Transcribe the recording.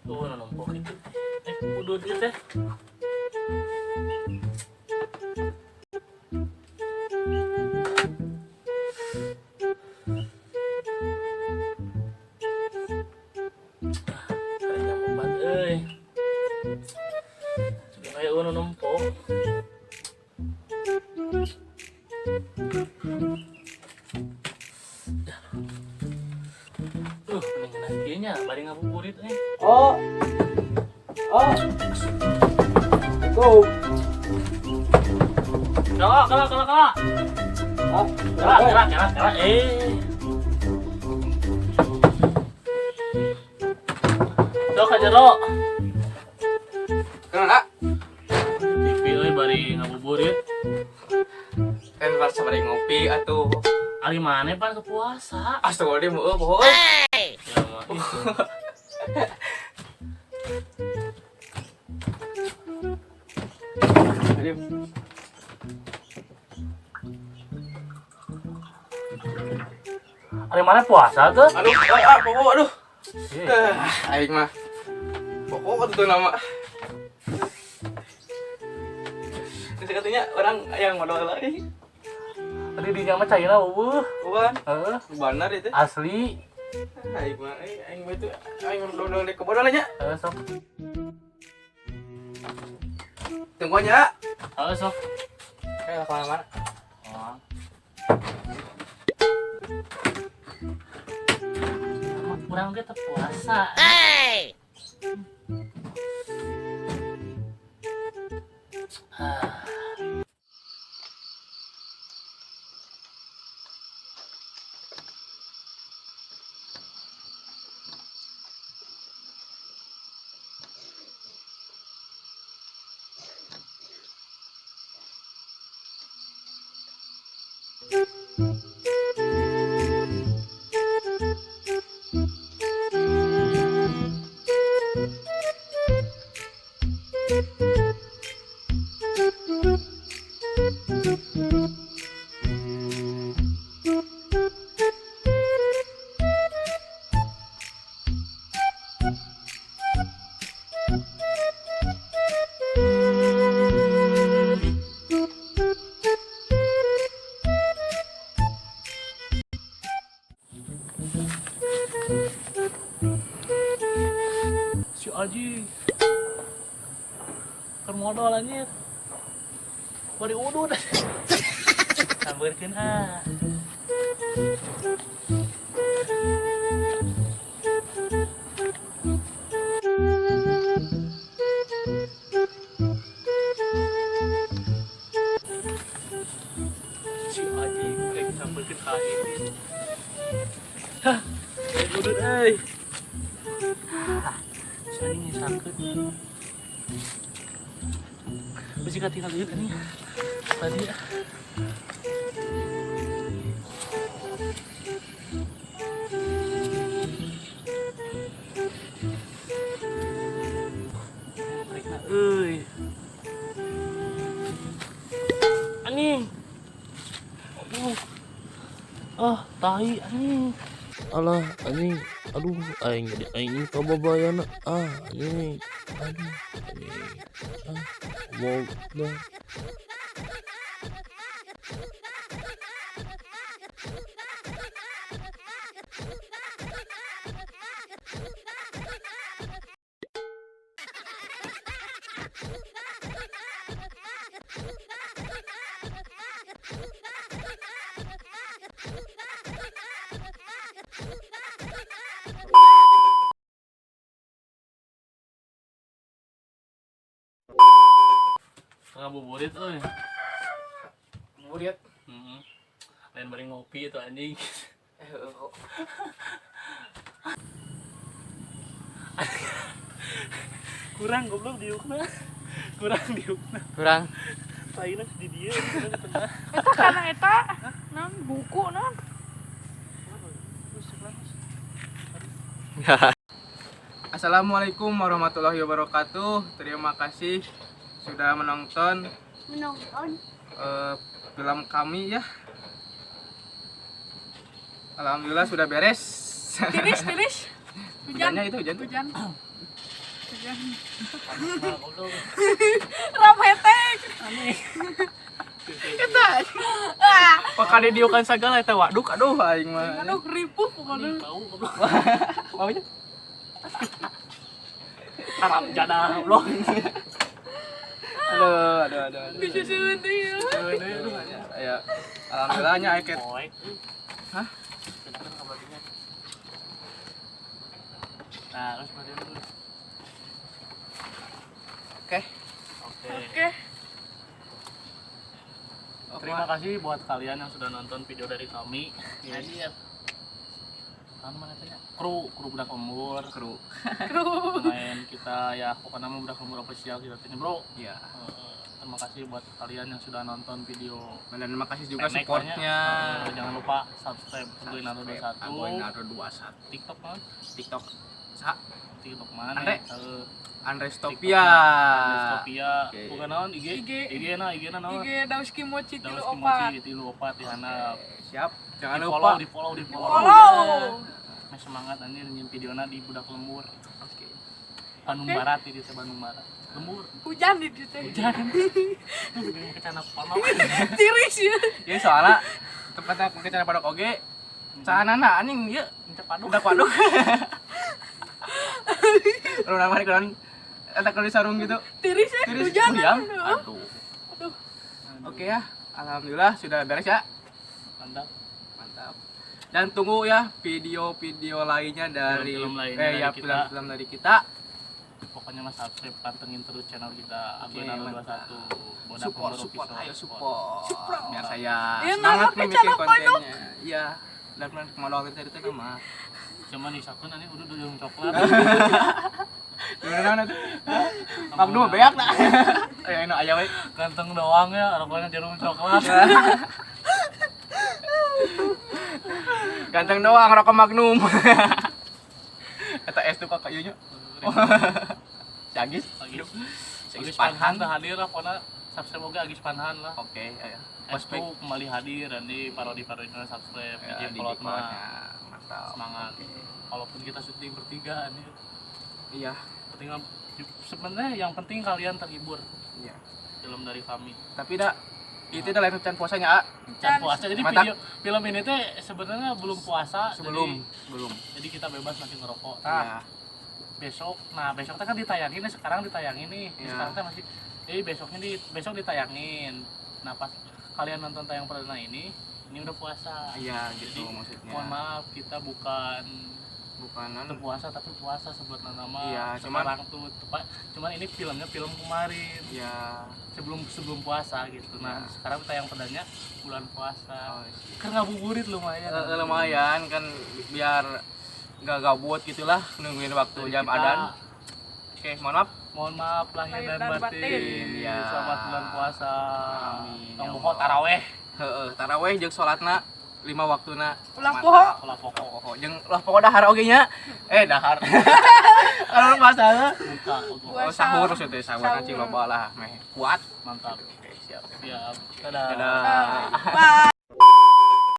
Oh, nu nempo kitu. Eh, udud ieu teh. Ah, jam 4 euy. Sudah aya nu nempo. Mending ngeunah kieu nya bari ngabuburit euy. Oh. Oh. Go. Kala, kala, kala, kala. Ah, Kala, kala, kala, kala. Eh. Sok ka jero. Kenal, ah? TV euy bari ngabuburit. Kan pas bari ngopi atuh. Ari maneh pan ke puasa. Astagfirullahaladzim, eueuh poho euy. Ya mah itu. Aduh. Ari maneh puasa tuh? Aduh, ah, poho aduh. Eh, Aing mah. Poho atuh nama. Ini katanya orang yang modal lagi. Tadi di mah cairna eueuh. Bukan, Heeh. benar itu. Asli. Aing mah, aing mah itu aing udah ke bodoh nya. Heeh, sok. Tunggu nya. Heeh, sok. Eh, kemana-mana. Oh. Kurang ge teu puasa. Ah. Si Aji keur modal anjir. Bari udud. Sambeurkeun ah. Si Aji rek sambeurkeun ka ini. Hah, bari udud euy. Si anjing nyesakeun. Bisi katinggal duit ini. Tadi. Rekna euy. Anjing. Aduh. Ah, tai anjing. Alah anjing, aduh aing jadi aing kababayana, ah anjing, aduh anjing, ah boga. Ngabuburit euy. Burit. Heeh. Lain bari ngopi itu anjing. Eh, heueuh. Kurang goblok diukna. Kurang diukna. Kurang. Taina di dieu di tengah. Eta kana eta non buku non. Assalamualaikum warahmatullahi wabarakatuh. Terima kasih sudah menonton film kami ya. Alhamdulillah sudah beres. Tiris, tiris. Hujan. Hujannya itu hujan tuh. Hujan. Hujan. Nah, goblok. Rametek. Eta. Ah, Pakade diukan sagala eta waduk aduh aing mah. aduh ripuh pokoknya. Bau goblok. Maunya? Haram jadah goblok. Aduh, aduh, aduh, aduh. Bisa seueun teh ya. Aduh, ya. Alhamdulillahnya eket. Poek. Hah? Nah, terus berarti dulu. Oke. Oke. Oke. Terima kasih buat kalian yang sudah nonton video dari kami. Anjir. Kan mana tanya? Kru, kru budak lembur. Kru. Kru. Main kita ya, pokoknya nama budak lembur official kita tanya, Bro. Iya. Terima kasih buat kalian yang sudah nonton video Dan terima kasih juga pendek supportnya. banyak. Jangan lupa subscribe Agoy Naro 21. Agoy Naro 21. TikTok mana? TikTok. Sa TikTok mana? Andre. Andre Andrestopia. Stopia. Oke. Bukan naon IG? IG. IG na, IG na naon? IG Daus Kimochi Daus tilu Kimochi opat. 34 di handap. Siap. Jangan Di lupa. follow, di follow, di follow. Follow. Nah, semangat anjir nyin videona di budak lembur. Oke. Bandung Oke. Barat di desa Bandung Barat. Lembur. Hujan di dieu teh. Hujan. Tuh bikin kecana pala. Tiris ya. Ya soalnya tempatnya kencana padok oge. Caanana anjing ieu Encep paduk. budak padok. Lu nama kunaon eta kudu sarung gitu. Tiris ya Tiris hujan. meriam. Aduh. Aduh. Aduh. Oke ya. Alhamdulillah sudah beres ya. Mantap. Mantap. Dan tunggu ya video-video lainnya dari Film-film lainnya eh ya dari kita. film-film dari kita. Pokoknya mas subscribe, pantengin terus channel kita Oke, Agoy Naro mantap. 21. Bodak Support, Lembur support, Official. ayo support. Biar saya Ya, semangat nama membuat channel kontennya. Iya. Dan modal kita itu mah. Cuman isakun anjing udah jarum coklat. Gimana mana tuh? Magnum beak nah. Ayo enak aja we. Ganteng doang ya, rokoknya jarum coklat. Ganteng doang rokok Magnum. Eta es tuh kakak ieu nya. Si Agis. Agis. Si Agis Agis Panhan Panhan. teh hadir lah pokoknya subscribe oge Agis Panhan lah. Oke, ayo. Es Pospek. tuh kembali hadir nanti parodi-parodi subscribe Ya, DJ di Kolot mah Kolotnya. Mantap. semangat. Oke. Walaupun kita syuting bertiga nih, Iya. penting sebenarnya yang penting kalian terhibur Iya. film dari kami. Tapi dah itu dah live can puasanya, A. Dan puasa jadi Mantap. video film ini teh sebenarnya belum puasa Sebelum, sebelum. jadi kita bebas masih ngerokok. Nah, Iya. besok nah besok teh kan ditayangin nih, sekarang ditayangin nih. Iya. Sekarang teh masih jadi besoknya di besok ditayangin. Nah, pas kalian nonton tayang perdana ini udah puasa. Iya, gitu Jadi, maksudnya. Mohon maaf kita bukan Bukan anu. puasa tapi puasa sebutan nama Iya, cuman- sekarang tuh tepat cuman ini filmnya film kemarin Iya. sebelum sebelum puasa gitu nah Iya. sekarang tayang perdana bulan puasa Oh, iya. kan ngabuburit lumayan Lumayan kan biar nggak gabut gitulah nungguin waktu Dari jam kita, adan. Oke, mohon maaf. Mohon maaf lahir dan batin. batin. Iya. Selamat bulan puasa. Amin, Tong ya boho Allah. taraweh. Heeh, taraweh jeung salatna 5 waktuna. Ulah poho. Ulah pokok Poho jeung ulah poho dahar oge nya. Eh, dahar. Kalau masalah buka untuk oh, sahur maksudnya sahur Sahur. cing loba lah meh kuat. mantap. Oke, siap. Siap. Dadah. Dadah. Bye.